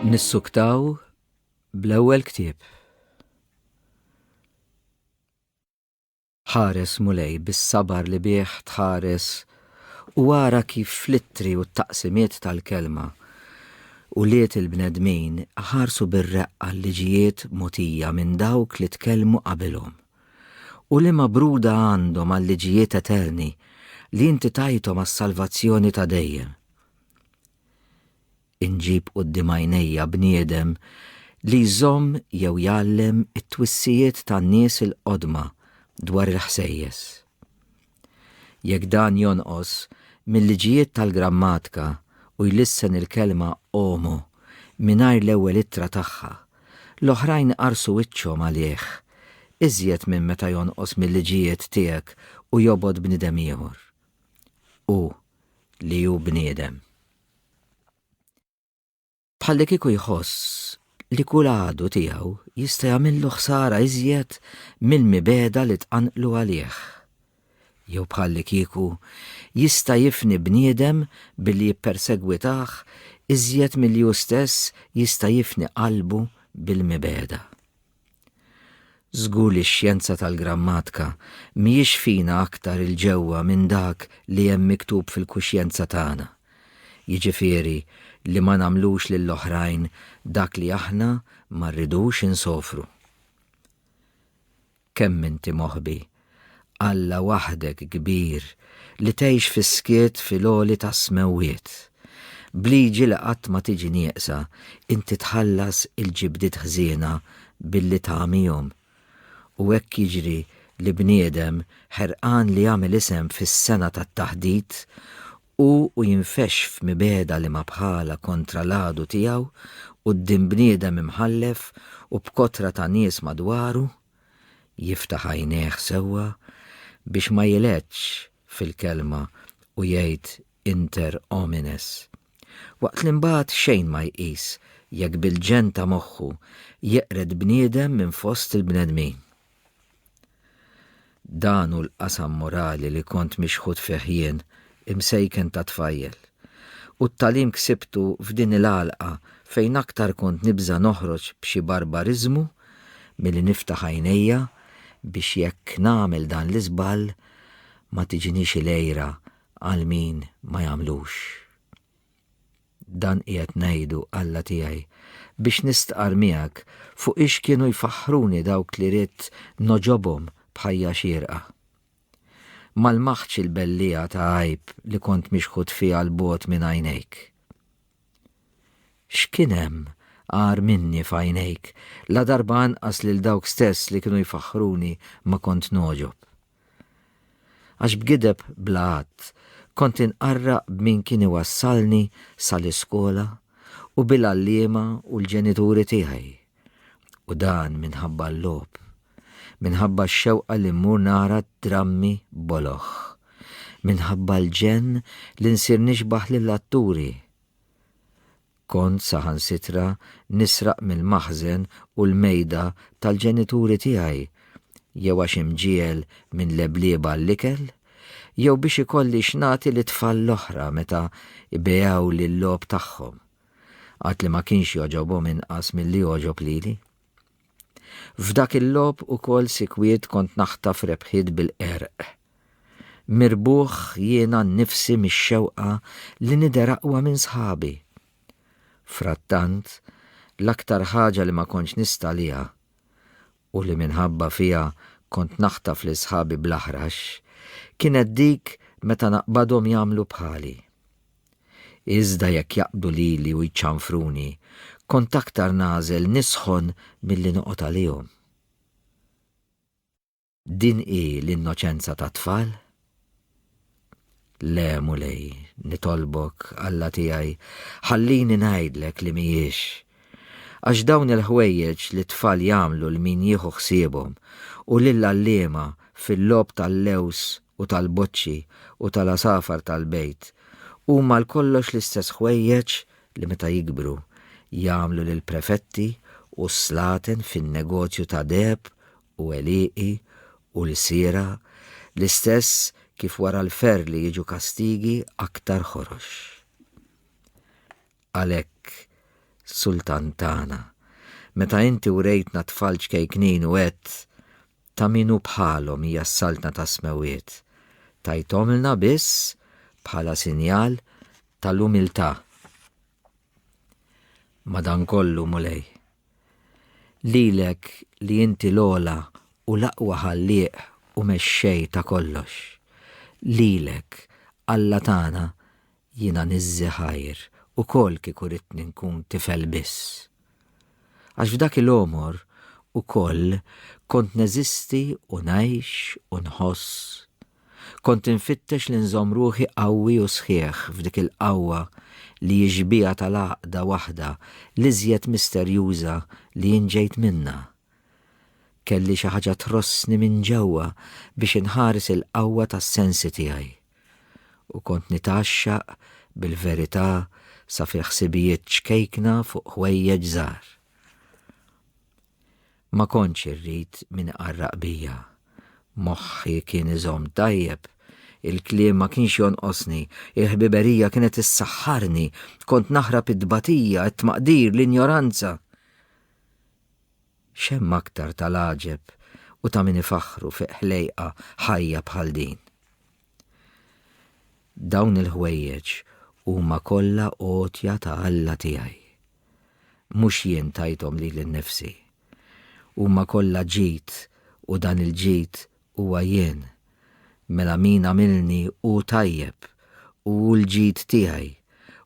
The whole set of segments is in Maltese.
Nissuktaw bl-ewwel ktieb. Ħares, Mulej, bis-sabar li bih tħares u ara kif fl-ittri u t-taqsimiet tal-Kelma, ulied il-bnedmin ħarsu bir-reqqa l-liġijiet mogħtija minn dawk li tkellmu qabilhom. U liema bruda għandhom għal-liġijiet eterni li inti tajthom għas-salvazzjoni ta' dejjem. Inġib quddiem għajnejja bniedem li jżomm jew jgħallem it-twissijiet tan-nies il-qodma dwar il-ħsejjes. Jekk dan jonqos mil-liġijiet tal-grammatka u jlissen il-kelma omo mingħajr l-ewwel ittra tagħha, l-oħrajn iqarrsu wiċċhom għalih iżjed minn meta jonqos mil-liġijiet tiegħek u jobgħod bniedem ieħor. Hu li hu bniedem. Bħallikieku jħoss li kull għadu tiegħu jista' jagħmillu ħsara iżjed mill-mibegħda li tqanqlu għalih. Jew bħallikieku jista' jifni bniedem billi jippersegwitah iżjed milli hu stess jista' jifni qalbu bil-mibegħda. Żgur li x-xjenza tal-grammatka mhijiex fina aktar 'il ġewwa minn dak li hemm miktub fil-kuxjenza tagħna, jiġifieri li ma nagħmlux lill-oħrajn dak li aħna ma rridux insofru. Kemm inti moħbi, Alla waħdek kbir li tgħix fis-skiet fil-għoli tas-smewwiet. B'liġi li qatt ma tiġi nieqsa, inti tħallas il-ġibdiet ħżiena billi tagħmihom. U hekk jiġri li bniedem ħerqan li jagħmel isem fis-sengħa tat-taħdit, hu u jinfexx f'mibegħda li ma bħalha kontra l-għadu tiegħu quddiem bniedem imħallef u b'kotra ta' nies madwaru, jiftaħ għajnejh sewwa biex ma jileġġx fil-kelma u jgħid inter homines, waqt li mbagħad xejn ma jqis jekk bil-ġenn ta' moħħu jeqred bniedem minn fost il-bnedmin. Dan hu l-qasam morali li kont mixħut fih jien, imsejken ta' tfajjel. U t-tagħlim ksibtu f'din il-għalqa fejn aktar kont nibża' noħroġ b'xi barbariżmu milli niftaħ għajnejja biex jekk nagħmel dan l-iżball ma tiġinix il-għira għal min ma jagħmlux. Dan qiegħed ngħidu, Alla tiegħi, biex nistqarr miegħek fuq ix kienu jfaħħruni dawk li ridt nogħġobhom b'ħajja xierqa. Ma lmaħtx il-belliegħa ta' għajb li kont mixħut fiha 'l bogħod minn għajnejk. X'kien hemm agħar minni f'għajnejk, ladarba anqas lil dawk stess li kienu jfaħħruni ma kont nogħġob? Għax b'gideb bla għadd kont inqarraq b'min kien iwassalni sal-iskola u bil-għalliema u l-ġenituri tiegħi. U dan minħabba l-logħob, minħabba x-xewqa li mmur nara d-drammi boloh, minħabba l-ġenn li nsir nixbah lill-atturi. Kont saħansitra nisraq mill-maħżen u l-mejda tal-ġenituri tiegħi, jew għax imġiegħel minn leblieba għall-ikel, jew biex ikolli x'nagħti lit-tfal l-oħra meta jbigħuli l-logħob tagħhom, għad li ma kienx jogħġobhom inqas milli jogħġob lili. F'dak il-logħob ukoll sikwit kont naħtaf rebħiet bil-qerq. Mirbuħ jiena nnifsi mix-xewqa li nidher aqwa minn sħabi. Frattant, l-aktar ħaġa li ma kontx nista' għaliha, u li minħabba fiha kont naħtaf lil sħabi bl-aħrax, kienet dik meta naqbadhom jagħmlu bħali. Iżda jekk jaqbdu lili u jċanfruni, kont aktar nagħżel nisħon milli noqgħod għalihom. Din hi l-innoċenza tat-tfal? Le, Mulej, nitolbok, Alla tiegħi, ħallini ngħidlek li mhijiex. Għax dawn il-ħwejjeġ li t-tfal jagħmlu 'l min jieħu ħsiebhom u lill-għalliema fil-logħob tal-lewż u tal-boċċi u tal-għasafar tal-bejt huma għal kollox l-istess ħwejjeġ li meta jikbru jagħmlu lill-prefetti u s-slaten fin-negozju ta' deheb u għelieqi u lsiera, l-istess kif wara l-ferli jiġu kastigi aktar ħorox. Għalhekk, Sultan tagħna, meta inti wrejtna tfal ċkejknin u għedt, Ta' min hu bħalhom hija s-saltna tas-smewwiet, tajthomlna biss bħala sinjal tal-umiltà. Madankollu, Mulej, lilek li inti l-ogħla u l-aqwa Ħallieq u Mexxej ta' kollox, lilek, Alla tagħna, jiena niżżi ħajr ukoll kieku ridtni nkun tifel biss. Għax f'dak il-għomor ukoll kont neżisti u ngħix u nħoss. Kont infittex li nżomm ruħi qawwi u sħiħ f'dik il-qawwa li hi xbieha tal-għaqda waħda l-iżjed misterjuża li jien ġejt minnha. Kelli xi ħaġa trossni minn ġewwa biex inħares il-qawwa tas-sensi tiegħi. U kont nitgħaxxaq bil-verità sa fil-ħsibijiet ċkejkna fuq ħwejjeġ żgħar. Ma kontx irrid min iqarraq bija. Moħħi kien iżomm tajjeb, il-kliem ma kienx jonqosni, il-ħbiberija kienet issaħħarni, kont naħrab it-tbatija, it-tmaqdir, l-injoranza. X'hemm aktar tal-għaġeb u ta' min ifaħħru fi ħlejqa ħajja bħal din? Dawn il-ħwejjeġ huma kollha għotja ta' Alla tiegħi. Mhux jien tajthom lili nnifsi. Huma kollha ġid u dan il-ġid huwa jien. Mela min għamilni hu tajjeb u hu l-ġid tiegħi,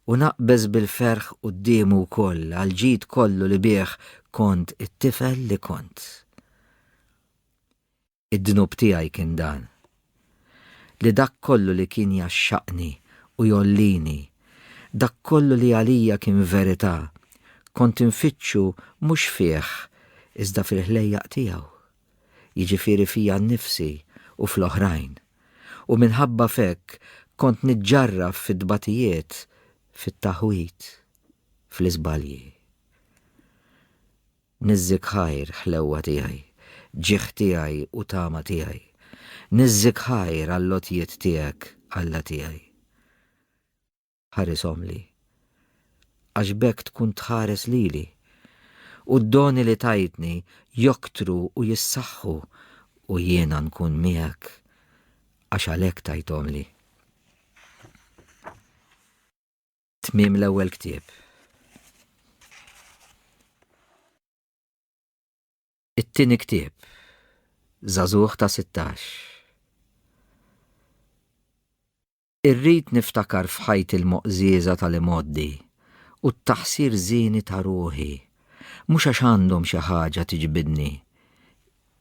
u naqbeż bil-ferħ quddiemu wkoll għall-ġid kollu li bih kont it-tifel li kont. Id-dnub tiegħi kien dan, li dak kollu li kien jgħaxxaqni u jgħollini, dak kollu li għalija kien verità, kont infittxu mhux fih iżda fil-ħlejjaq tiegħu, jiġifieri fija nnifsi u fl-oħrajn, u minħabba f'hekk kont niġġarraf fit-tbatijiet, fit-taħwid, fl-iżbalji. Niżżik ħajr, ħlewwa tiegħi, ġieħ tiegħi u tama tiegħi. Niżżik ħajr għall-għotjiet tiegħek, Alla tiegħi. Ħarishomli, għax b'hekk tkun tħares lili, u d-doni li tajtni joktru u jissaħħu u jiena nkun miegħek, għax għalhekk tajthomli. Tmiem l-ewwel ktieb. It-tieni ktieb. Żagħżugħ ta' 16. Irrid niftakar f'ħajti l-moqżieża tal-imgħoddi u t-taħsir żieni ta' ruħi, mhux għax għandhom xi ħaġa tiġbidni,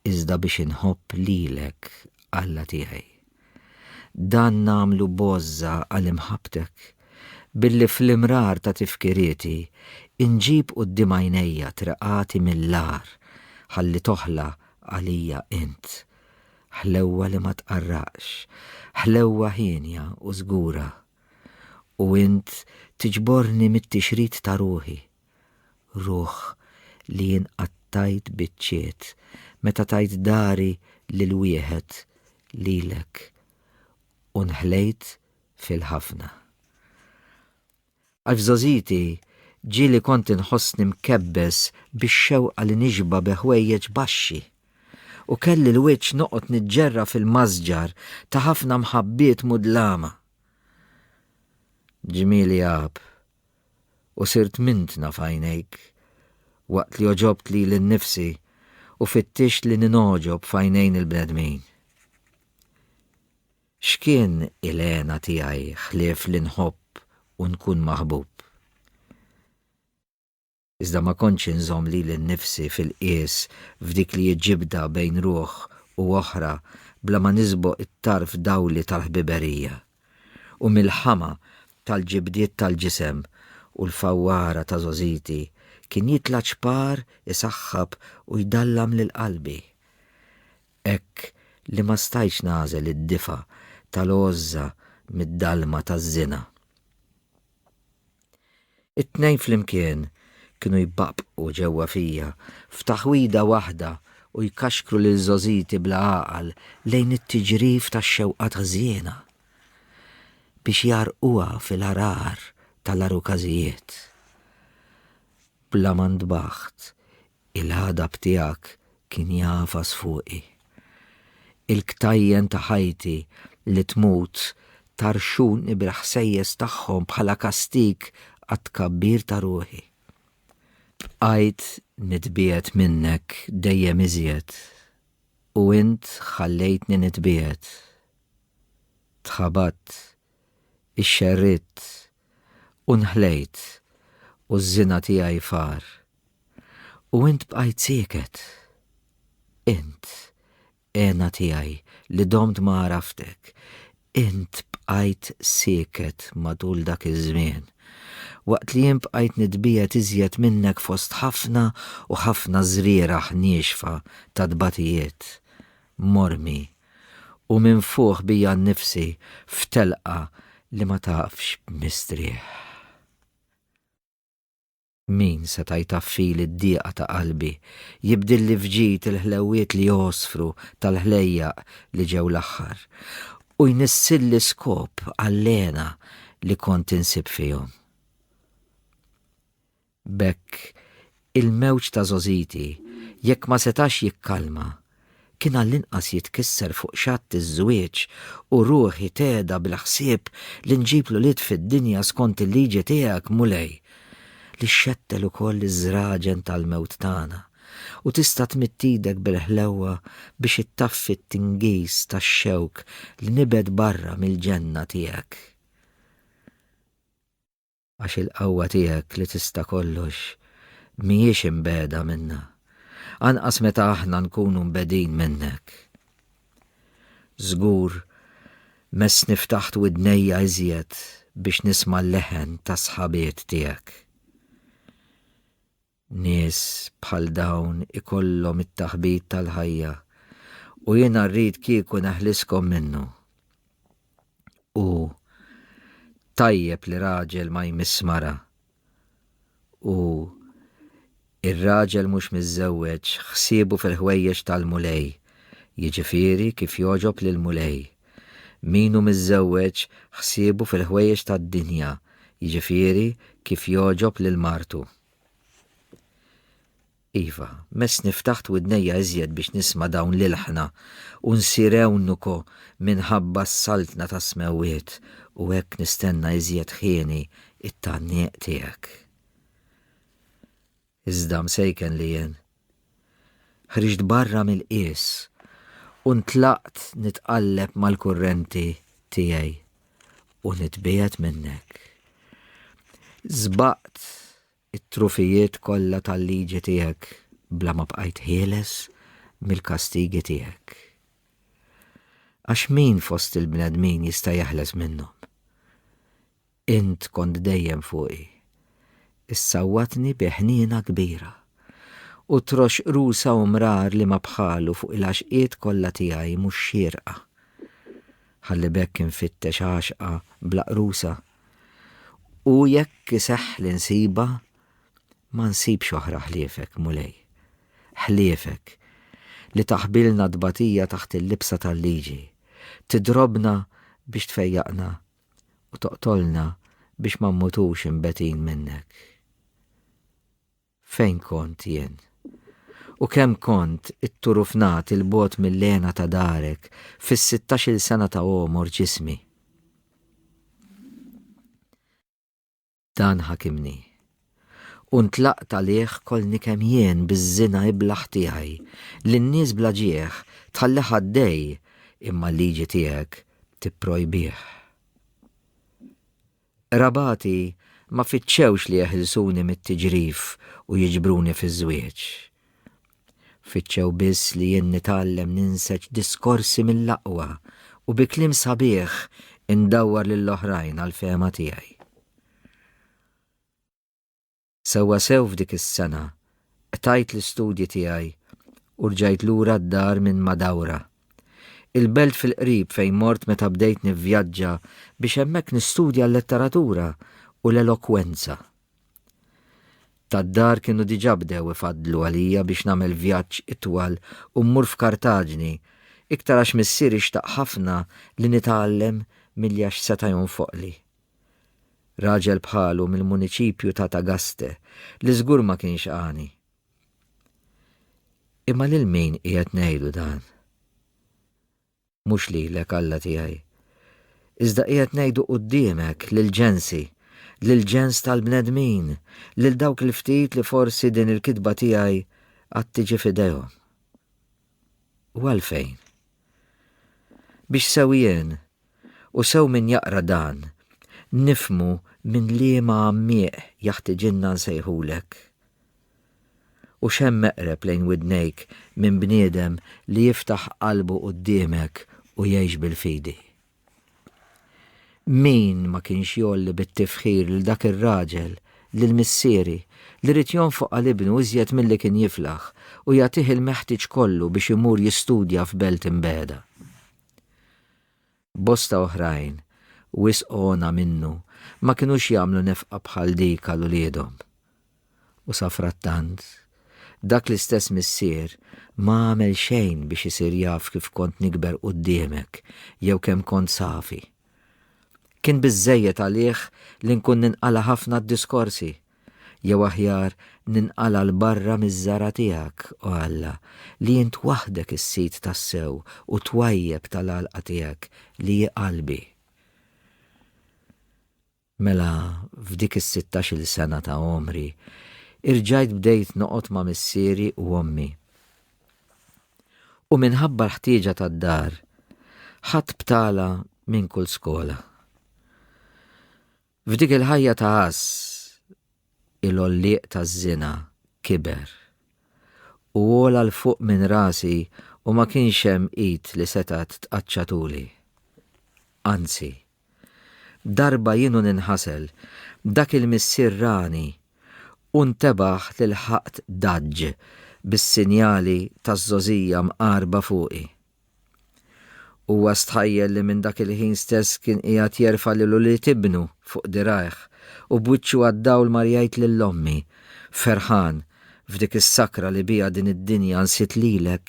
iżda biex inħobb lilek, Alla tiegħi. Dan nagħmlu b'għożża għal imħabbtek, billi fl-imrar ta' tifkirieti inġib quddiem għajnejja treqati mill-agħar ħalli toħla għalija int, ħlewwa li ma tqarraqx, ħlewwa hienja u żgura, u int tiġborni mit-tixrid ta' ruħi. Ruħ li jien qattajt biċċiet meta tajt dari lil wieħed, lilek, u nħlejt fil-ħafna. Għax f'żgħożiti ġieli kont inħossni mkebbes bix-xewqa li nixba' bi ħwejjeġ baxxi, u kelli l-wiċċ noqgħod niġġerra fil-masġar ta' ħafna mħabbiet mudlama. Ġmieli għab u sirt mintna f'għajnejk, waqt li għoġobt lili nnifsi u fittixt li ningħoġob f'għajnejn il-bnedmin. X'kien il-hena tiegħi ħlief li nħobb u nkun maħbub? Iżda ma kontx inżomm lili nnifsi fil-qies f'dik li hi ġibda bejn ruħ u oħra bla ma nisboq it-tarf dawli tal-ħbiberija. U mill-ħama tal-ġibdiet tal-ġisem u l-fawwara ta' żgħożiti kien jitla' ċpar isaħħab u jdallam lil qalbi. Hekk li ma stajtx nagħżel id-difa tal-għożża mid-dalma taż-żina. It-tnejn flimkien kienu jbaqbqu ġewwa fija f'taħwida waħda u jkaxkru lil żgħożiti bla għaqal lejn it-tiġrif tax-xewqat ħżiena biex jgħarrquha fil-għargħar tal-għarukażijiet. Bla ma ntbaħt, il-għadab tiegħek kien jagħfas fuqi. Il-ktajjen ta' ħajti li tmut tarxuni bil-ħsejjes tagħhom bħala kastig għat-tkabbir ta' ruħi. Bqajt nitbiegħed minnek dejjem iżjed u int ħallejtni nitbiegħed. Tħabatt, ixxerridt u nħlejt u ż-żina tiegħi far. U int bqajt sieket. Int, hena tiegħi li domt ma għaraftek, int bqajt sieket matul dak iż-żmien, waqt li jien bqajt nitbiegħed iżjed minnek fost ħafna u ħafna żrieragħ niexfa ta' tbatijiet, mormi u minfuħ bija nnifsi f'telqa li ma tafx b'mistrieħ. Min seta' jtaffili d-dieqa ta' qalbi, jibdilli f'ġid il-ħlewwiet li jogħsfru tal-ħlejjaq li ġew l-aħħar, u jnissilli skop għall-hena li kont insib fihom? B'hekk, il-mewġ ta' żgħożiti, jekk ma setax jikkalma, kien għall-inqas jitkisser fuq xatt iż-żwieġ u ruħi tehda bil-ħsieb li nġib l-ulied fid-dinja skont il-liġi tiegħek, Mulej, li xxettel ukoll iż-żraġen tal-mewt tagħna, u tista' tmidd idek bil-ħlewwa biex ittaffi t-tingiż tax-xewk li nibet barra mill-ġenna tiegħek. Għax il-qawwa tiegħek li tista' kollox mhijiex imbiegħda minna, anqas meta aħna nkunu mbegħdin minnek. Żgur, messni ftaħt widnejja iżjed biex nisma' l-leħen tas-sħabiet tiegħek. Nies bħal dawn ikollhom it-taħbit tal-ħajja u jiena rrid kieku neħliskom minnu. U tajjeb li raġel ma jmiss mara. U ir-raġel mhux miżżewweġ ħsiebu fil-ħwejjeġ tal-Mulej, jiġifieri kif jogħġob lill-Mulej. Min hu miżżewweġ ħsiebu fil-ħwejjeġ tad-dinja, jiġifieri kif jogħġob lil martu. Iva, messni ftaħt widnejja iżjed biex nisma' dawn l-ilħna u nsir ewnuko minħabba s-saltna tas-smewwiet u hekk nistenna iżjed ħieni t-tgħanniq tiegħek. Iżda msejken li jien. Ħriġt barra mill-qies u ntlaqt nitqalleb mal-kurrenti tiegħi u nitbiegħed minnek. Żbaqt it-trufijiet kollha tal-liġi tiegħek bla ma bqajt ħieles mill-kastigi tiegħek. Għax min fost il-bnedmin jista' jeħles minnhom? Int kont dejjem fuqi. Issawwatni bi ħniena kbira. U troxx qrusa u mrar li ma bħalu fuq il-għaxqiet kollha tiegħi mhux xierqa. Ħalli b'hekk infittex għaxqa bla qrusa. U jekk iseħħ li nsibha, ma nsibx oħra ħliefek, Mulej. Ħliefek, li taħbilna t-tbatija taħt il-libsa tal-liġi, tidrobna biex tfejjaqna u toqtolna biex ma mmutux imbegħtin minnek. Fejn kont jien? U kemm kont itturufnat 'il bogħod mill-hena ta' darek fis-sittax-il sena ta' għomor ġismi? Dan ħakimni. U ntlaqt għalih kollni kemm jien biż-żina iblah tiegħi, li n-nies bla ġieħ tħallih għaddej imma l-liġi tiegħek tipprojbih. Qrabati ma fittxewx li jeħilsuni mit-tiġrif u jiġbruni fiż-żwieġ. Fittxew biss li jien nitgħallem ninseġ diskorsi mill-aqwa u bi kliem sabiħ indawwar lill-oħrajn għall-fehma tiegħi. Sewwasew f'dik is-sena qtajt l-istudji tiegħi u rġajt lura d-dar minn Madawra, il-belt fil-qrib fejn mort meta bdejt nivvjaġġa biex hemmhekk nistudja l-letteratura u l-elokwenza. Tad-dar kienu diġà bdew ifaddlu għalija biex nagħmel vjaġġ itwal u mmur f'Kartaġni, iktar għax missieri xtaq ħafna li nitgħallem milli għax seta' jonfoqli. Raġel bħalu mill-muniċipju ta' Tagaste li żgur ma kienx għani. Imma lil min qiegħed ngħidu dan? Mhux lilek, Alla tiegħi, iżda qiegħed ngħidu quddiemek lil ġensi, lill-ġens tal-bnedmin, lil dawk il-ftit li forsi din il-kitba tiegħi għad tiġi f'idejhom. U għalfejn? Biex sew jien, u sew min jaqra dan, nifhmu minn liema għammieq jaħtiġilna nsejħulek. U x'hemm eqreb lejn widnejk minn bniedem li jiftaħ qalbu quddiemek u jgħix bil-fidi? Min ma kienx jgħolli bit-tifħir lil dak ir-raġel, lil missieri, li ried jonfoq għal ibnu iżjed milli kien jiflaħ u jagħtih il-meħtieġ kollu biex imur jistudja f'belt imbiegħda? Bosta oħrajn, wisq ogħna minnu, ma kinux jagħmlu nefqa bħal dik għal uliedhom. U safrattant, dak l-istess missier ma għamel xejn biex isir jaf kif kont nikber quddiemek jew kemm kont safi. Kien biżżejjed għalih li nkun ninqala' ħafna d-diskorsi, jew aħjar ninqala' 'l barra miż-żargħa tiegħek, o Alla, li int waħdek is-sid tassew u twajjeb tal-għalqa tiegħek li hi qalbi. Mela f'dik is-sittax-il sena ta' għomri, irġajt bdejt noqgħod ma' missieri u ommi. U minħabba l-ħtieġa tad-dar, ħadt btala minn kull skola. F'dik il-ħajja ta' għażż, il-għollieq taż-żina kiber u għola 'l fuq minn rasi u ma kienx hemm id li setgħet tqaċċatuli. Anzi, Darba jien u ninħasel, dak il-missier rani u ntebaħ li lħaqt daġġ bis-sinjali taż-żgħożija mqarba fuqi. Huwa stħajjel li minn dak il-ħin stess kien qiegħed jerfa' lil ulied ibnu fuq dirgħajh u b'wiċċu għad-dawl mar jgħid lil ommi, ferħan f'dik is-sakra li biha din id-dinja nsiet lilek,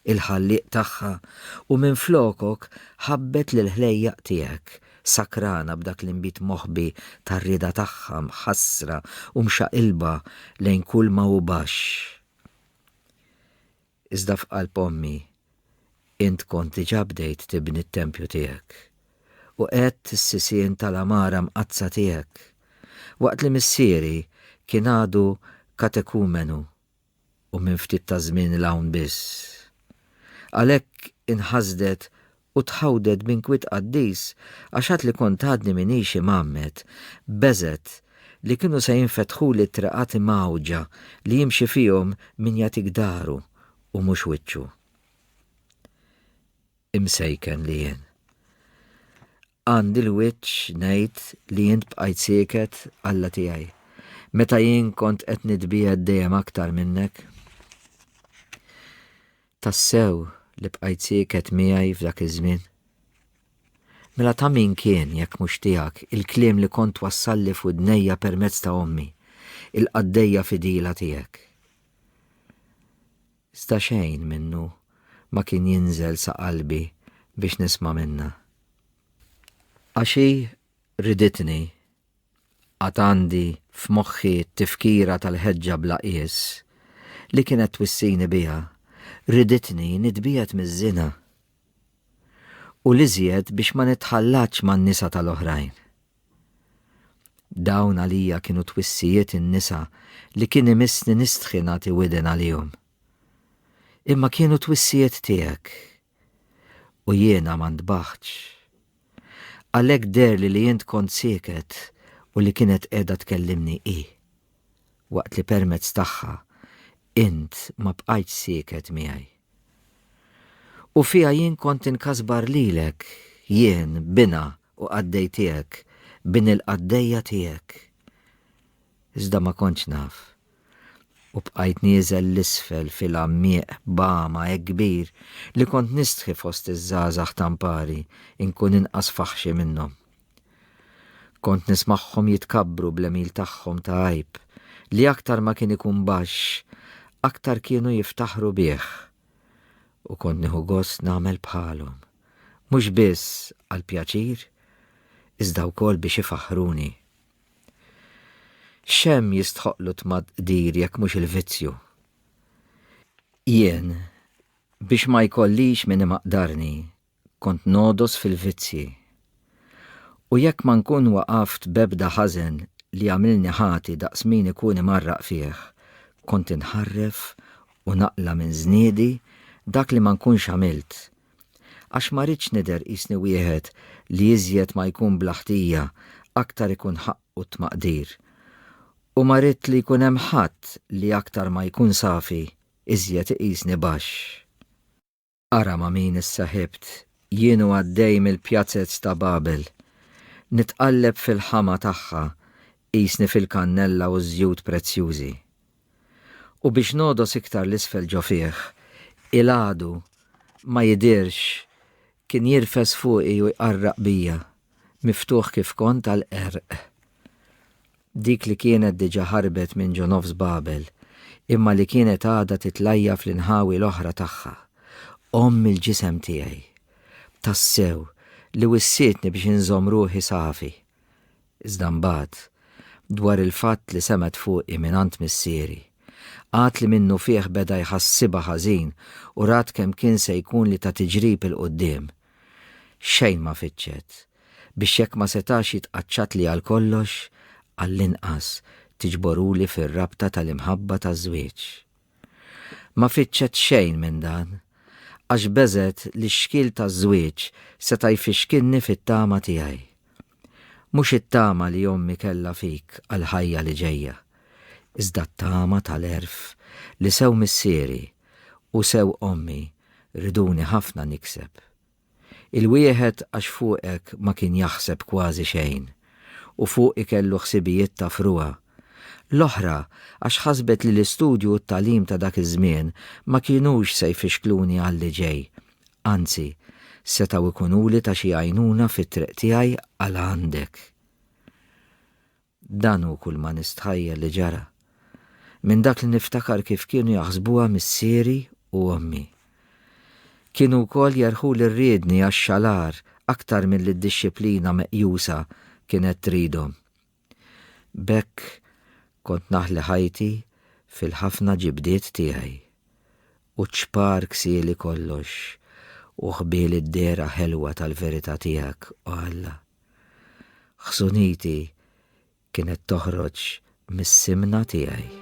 il-Ħallieq tagħha, u minflokok ħabbet lill-ħlejjaq tiegħek, sakrana b'dak l-inbid moħbi tar-rieda tagħha mħassra u mxaqilba lejn kull ma hu baxx. Iżda f'qalb ommi, int kont diġà bdejt tibni t-tempju tiegħek, u qegħedt is-sisien tal-għamara mqaddsa tiegħek, waqt li missieri kien għadu katekumenu u minn ftit taż-żmien 'l hawn biss. Għalhekk inħasdet u tħawdet b'inkwiet qaddis għax għad li kont għadni m'iniex imgħammed, beżgħet li kienu se jinfetħuli t-triqat imgħawġa li jimxi fihom min jagħtik dahru u mhux wiċċu. Imsejken li jien. Għandi l-wiċċ ngħid li int bqajt sieket, Alla tiegħi, meta jien kont qed nitbiegħed dejjem aktar minnek? Tassew li bqajt sieket miegħi f'dak iż-żmien? Mela ta' min kien, jekk mhux tiegħek, il-kliem li kont twassalli f'widnejja permezz ta' ommi, il-qaddejja fidila tiegħek? Iżda xejn minnu ma kien jinżel sa qalbi biex nisma' minnha. Għax hi riditni, għad għandi f'moħħi t-tifkira tal-ħeġġa bla qies li kienet twissini biha, riditni nitbiegħed miż-żina. U l-iżjed biex ma nitħallatx man-nisa tal-oħrajn. Dawn għalija kienu twissijiet in-nisa li kien imissni nistħi nagħti widen għalihom. Imma kienu twissijiet tiegħek u jiena ma ntbaħtx. Għalhekk deherli li int kont sieket u li kienet qiegħda tkellimni hi, waqt li permezz tagħha int ma bqajtx sieket miegħi. U fiha jien kont inkasbar lilek, jien, binha u qaddej tiegħek, bin il-qaddejja tiegħek. Iżda ma kontx naf, u bqajt nieżel 'l isfel fil-għammieq b'għama hekk kbir li kont nistħi fost iż-żgħażagħ tampari nkun inqas faħxi minnhom. Kont nismagħhom jitkabbru bl-għemil tagħhom ta' għajb, li aktar ma kien ikun baxx, aktar kienu jiftaħru bih. U kont nieħu gost nagħmel bħalhom, mhux biss għall-pjaċir, iżda wkoll biex ifaħħruni. X'hemm jistħoqqlu tmaqdir jekk mhux il-vizzju? Jien, biex ma jkollix min imaqdarni, kont nogħdos fil-vizzji. U jekk ma nkun waqaft b'ebda ħażen li jagħmilni ħati daqs min ikun imarraq fih, kont inħarref u naqla' minn żniedi dak li ma nkunx għamilt. Għax ma ridtx nidher qisni wieħed li iżjed ma jkun bla ħtija aktar ikun ħaqqu t-tmaqdir. U ma ridt li jkun hemm ħadd li aktar ma jkun safi iżjed iqisni baxx. Ara ma' min issaħibt jien u għaddej mill-pjazez ta' Babel, nitqalleb fil-ħama tagħha qisni fil-kannella u ż-żjut prezzjużi. U biex nogħdos iktar 'l isfel ġo fih, il-għadu, ma jidhirx, kien jirfes fuqi u jqarraq bija, miftuħ kif kont għall-qerq. Dik li kienet diġà ħarbet minn ġo nofs Babel, imma li kienet għadha titlajja fl-inħawi l-oħra tagħha, omm il-ġisem tiegħi. Tassew li wissietni biex inżomm ruħi safi. Iżda mbagħad, dwar il-fatt li semgħet fuqi mingħand missieri, għad li minnufih beda jħassibha ħażin u rat kemm kien se jkun li ta' tiġrib 'il quddiem, xejn ma fittxet, biex jekk ma setax jitqaċċatli għal kollox, għall-inqas tiġboruli fir-rabta tal-imħabba taż-żwieġ. Ma fittxet xejn minn dan, għax beżgħet li x-xkiel taż-żwieġ seta' jfixkilni fit-tama tiegħi. Mhux it-tama li ommi kellha fik għall-ħajja li ġejja, iżda t-tama tal-għerf li sew missieri u sew ommi riduni ħafna nikseb. Il-wieħed għax fuqek ma kien jaħseb kważi xejn u fuqi kellu ħsibijiet ta' frugħa. L-oħra għax ħasbet li l-istudju u t-tagħlim ta' dak iż-żmien ma kinux se jfixkluni għal li ġej, anzi, setgħu jkunuli ta' xi għajnuna fit-triq tiegħi għal għandek. Dan hu kulma nistħajjel li ġara. Minn dak li niftakar kif kienu jaħsbuha missieri u ommi. Kienu wkoll jerħuli r-riedni għax-xalar aktar milli d-dixxiplina meqjusa kienet tridhom. B'hekk kont naħli ħajti fil-ħafna ġibdiet tiegħi. U ċ-ċpar ksieli kollox u ħbieli d-dehra ħelwa tal-verità tiegħek, o Alla. Ħżuniti kienet toħroġ mis-simna tiegħi.